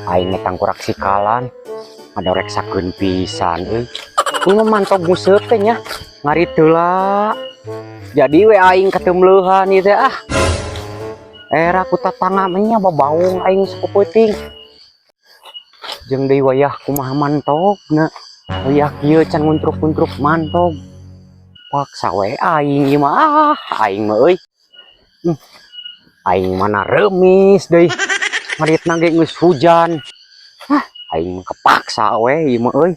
Aing mah tangkurak sikalan. Ngadoreksakeun pisan euy. Ini mah mantog nguseup teh nya. Ngarit heula. Jadi we aing kateumleuhan ieu teh ah. Era ku tatangga mah nya babaung aing sakupeuting. Jeung deui wayah kumaha mantogna. Wayah kieu can nguntruk-nguntruk mantog. Paksa we aing ieu mah ah, aing mah euy. Aing mana remis deui. Ngaritna ge geus hujan. Ah, aing mah kepaksa we ieu mah euy.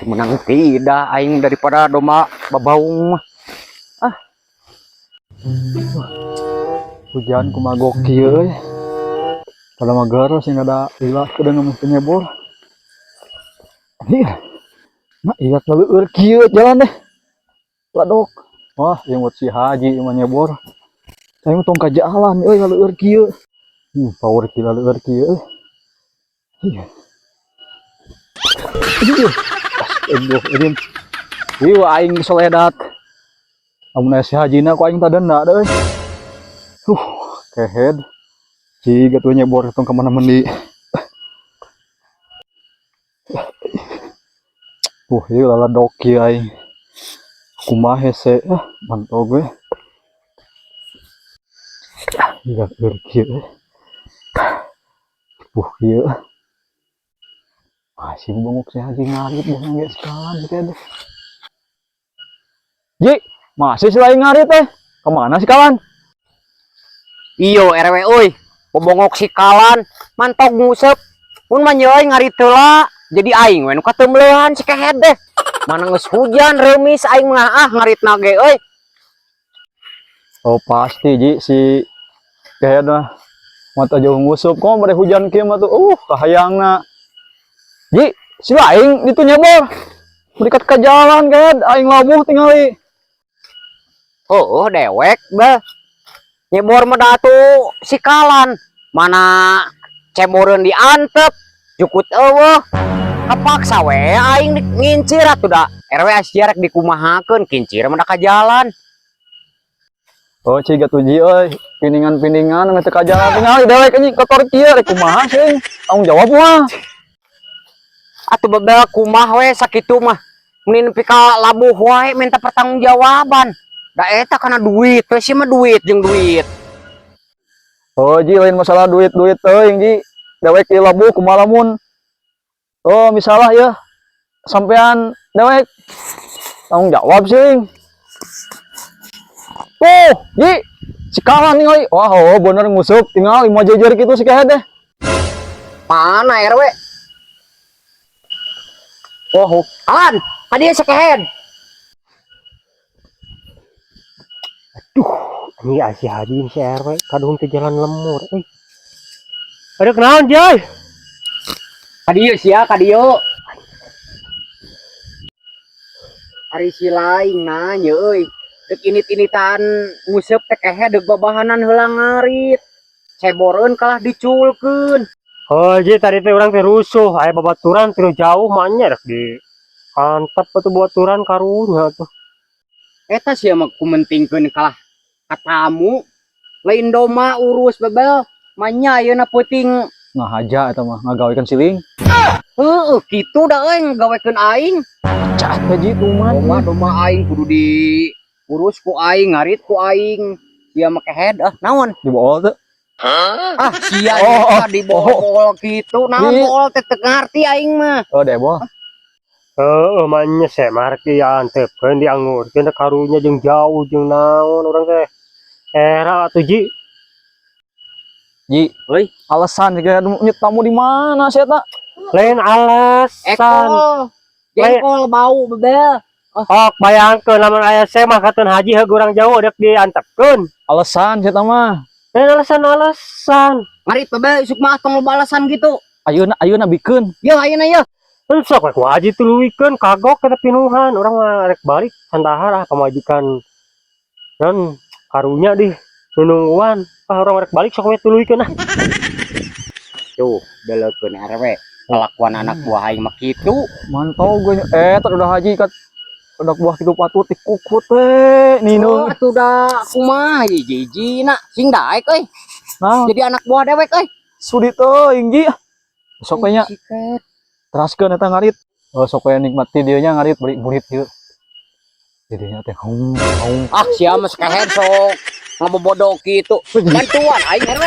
Menang tidak aing daripada domba babaung mah. Ah. Hujan kumaha gokil euy. Pada mager sing ada lila kudu ngomong nyebor. Iya. Nah, iya laleur kieu jalan deh. Ladok. Wah, yang buat si Haji mah nyebor. Saya mah tong ka jalan euy laleur kieu. Power kieu laleur kieu euy. Iya. Iya. Astagfirullahaladzim. Ieu aing soledat. Amun aya si Haji na ku aing tadenda deui. Kehed. Ciga tuh nyebor tong kemana mendi. Ieu laladok kieu aing. Kumaha hese ah, mantog we. Iya, eur kieu we. Ieu. Masih bengok si Haji ngarit bohong ge sekalan si teh. Ji, masih si lain ngarit teh. Kemana sih kawan? Iyo RW euy, bobongok sikalan, mantog nguseup. Mun mah euy ngarit heula. Jadi aing we nu kateumleuhan si kehed deh. Mana geus hujan reumis aing mah ah ngaritna ge euy. Oh pasti Ji si kehed mah mata jauh ngusup kok bade hujan kieu mah tuh kahayangna. Ji, si lain ditu nyebor. Berikat ke jalan kehed aing labuh tingali. Oh, dewek beh. Nyebor mah datu sikalan. Mana ceboreun diantep, jukut eueuh. Kapaksa we aing ngincir atuh da. RW sia rek dikumahakeun kincir mah da ka jalan. Oh ciga tuh Ji euy, piningan-piningan mah teu ka jalan tingali dewek anjing kotor kieu rek kumaha sih? Tanggung jawab mah. Atuh bebel kumaha we sakitu mah. Mending nepi ka labuh wae minta pertanggungjawaban. Da eta kana duit, we sia mah duit jeung duit. Oh Ji lain masalah duit-duit teuing Ji. Dewek ieu labuh kumaha lamun. Oh misalnya ya sampean dewek tanggung jawab sih. Tuh, Ji, si kawan ningali. Wah, oh bener ngusup tinggal lima jejer gitu si kehed deh. Mana RW? Oh, Alan, ka dieu si kehed. Ini si Haji si RW kadung ke jalan lemur euy. Ada kenaon Jay? Ka dieu sia, ka dieu. Ari si lain nanya euy. Deuk init-initan nguseup teh kehed deuk babahanan heula ngarit. Ceboreun kalah diculkeun. Oh, Ji tadi teh urang teh rusuh, aya babaturan teu jauh mah nya rek di antep atuh babaturan karunya tuh. Eta sia mah kumentingkeun kalah katamu. Lain doma urus bebel. Manya ayeuna peuting ngahaja eta mah ngagawekeun siling. Heeh, kitu da euy ngagawekeun aing. Cah teh Ji tuman. Doma doma aing kudu diurus ku aing, ngarit ku aing. Sia mah kehed ah naon? Di bool teh. Ah sia Oh, oh, di bool kitu naon bool teh teu ngarti aing mah. Oh, debol. Heeh, mah nya saya mah rek diantepkeun diangurkeun teh karunya jeung jauh jeung naon urang teh. Era atuh Ji. Ji, Euy, alasan jika nyet tamu di mana sih eta? Lain alasan. Ekol. Jengkol bau bebel. Ok, bayangkeun lamun aya semah katon haji heug urang jauh rek diantepkeun. Alasan sih eta mah. Lain alasan-alasan. Ngarit bebel isuk mah tong loba alasan gitu. Ayeuna ayeuna bikeun. Yeuh ayeuna yeuh. Sok rek haji tuluykeun kagok kana pinuhan urang mah rek balik sandahar ah pamajikan. Dan karunya di nunungguan. Ah urang rek balik sok we tuluykeun ah. Tuh, deleukeun RW. Kelakuan anak buah aing mah kitu. Mantau gue tadi udah haji kat udah buah kitu patut di kukut teh Oh, nino. atuh da kumaha hiji-hijina sing daek euy. Nah, Jadi anak buah dewek euy. Sudi teuing, Ji. Sok we nya Sikat. Teraskeun eta ngarit. Oh, sok we nikmati dieu nya ngarit beli burit ieu. Didinya teh hung hung. Ah, sia mah sakehed sok ngabobodo kitu. Bantuan aing, RW.